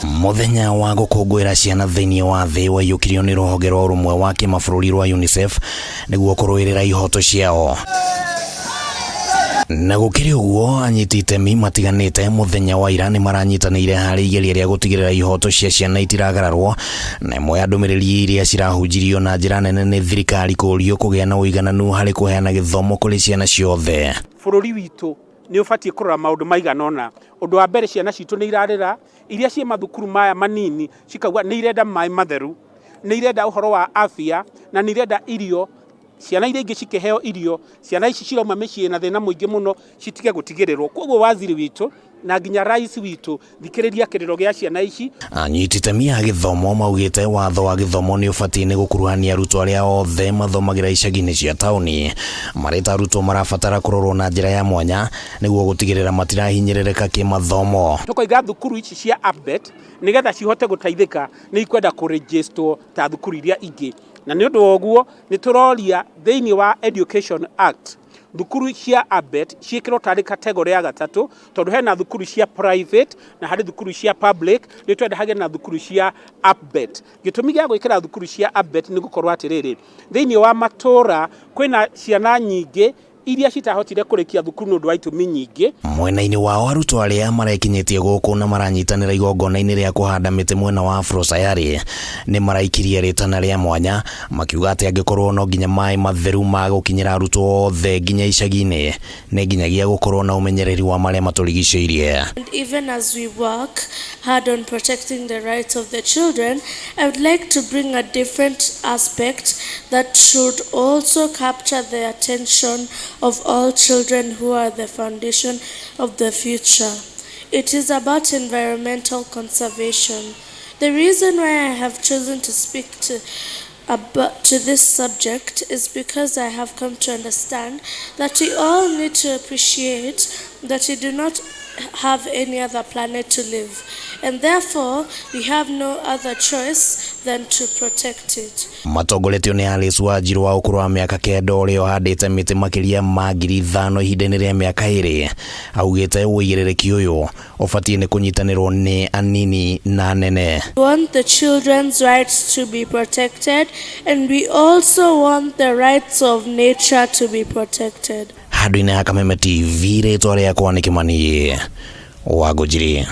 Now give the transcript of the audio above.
Mũthenya wa gũkũngũĩra ciana thĩinĩ wa thĩ waiyũkirio nĩ rũhonge rwa ũrũmwe wa kĩmabũrũri rwa UNICEF nĩguo kũrũĩrĩra ihoto ciao. Na gũkĩrĩ ũguo, anyiti itemi matiganĩte mũthenya wa ira nĩ maranyitanĩire harĩ igeria rĩa gũtigĩrĩra ihoto cia ciana itiragararwo, na ĩmwe ya ndũmĩrĩri iria cirahunjirio na njĩra nene nĩ thirikari kũũrio kũgĩa na ũigananu harĩ kũheana gĩthomo kũrĩ ciana ciothe. Bũrũri witũ nĩ ũbatiĩ kũrora maũndũ maigana ũna. Ũndũ wa mbere, ciana citũ nĩ irarĩra, iria ciĩ mathukuru maya manini cikauga nĩ irenda maĩ matheru, nĩ irenda ũhoro wa afya na nĩ irenda irio. Ciana iria ingĩ cikĩheo irio, ciana ici cirauma mĩciĩ na thĩna mũingĩ mũno citige gũtigĩrĩrwo. Koguo waziri witũ na nginya rais witũ, thikĩrĩria kĩrĩro gĩa ciana ici. Anyiti itemi a gĩthomo maugĩte watho wa gĩthomo nĩ ũbatiĩ nĩ gũkuruhania arutwo arĩa othe mathomagĩra icagi-inĩ cia taũni marĩ ta arutwo marabatara kũrorwo na njĩra ya mwanya nĩguo gũtigĩrĩra matirahinyĩrĩrĩka kĩmathomo. Tũkoiga thukuru ici cia APBET nĩgetha cihote gũteithĩka nĩ ikwenda kũrĩnjĩstwo ta thukuru iria ingĩ, na nĩ ũndũ wa ũguo nĩ tũroria thĩinĩ wa Education Act thukuru cia APBET ciĩkĩrwo tarĩ category ya gatatũ, tondũ hena thukuru cia private na harĩ thukuru cia public, nĩ twenda hagĩe na thukuru cia APBET. Gĩtũmi gĩa gwĩkĩra thukuru cia APBET nĩ gũkorwo atĩrĩrĩ, thĩinĩ wa matũra kwĩna ciana nyingĩ iria citahotire kũrĩkia thukuru nĩ ũndũ wa itũmi nyingĩ. Mwena-inĩ wao, arutwo arĩa marekinyĩtie gũkũ na maranyitanĩra igongona-inĩ rĩa kũhanda mĩtĩ mwena wa Afro Sayari nĩ maraikirie rĩtana rĩa mwanya makiuga atĩ angĩkorwo no nginya maĩ matheru ma gũkinyĩra arutwo othe nginya icagi-inĩ, nĩ nginyagia gũkorwo na ũmenyereri wa marĩa matũrigicĩirie. And even as we work hard on protecting the rights of the children, I would like to bring a different aspect that should also capture the attention of all children who are the foundation of the future. It is about environmental conservation. The reason why I have chosen to speak to this subject is because I have come to understand that we all need to appreciate that we do not have any other planet to live, and therefore we have no other choice than to protect it. Matongoretio nĩ Alice Wanjiru wa ũkũrũ wa mĩaka 9, ũrĩa ũhandĩte mĩtĩ makĩria ma 5,000 ihinda-inĩ rĩa mĩaka 2, augĩte ũigĩrĩrĩki ũyũ ũbatiĩ nĩ kũnyitanĩrwo nĩ anini na nene. We want the children's rights to be protected, and we also want the rights of nature to be protected. Handũ-inĩ ha Kameme TV, rĩtwa rĩakwa nĩ Kĩmani wa Ngũnjiri.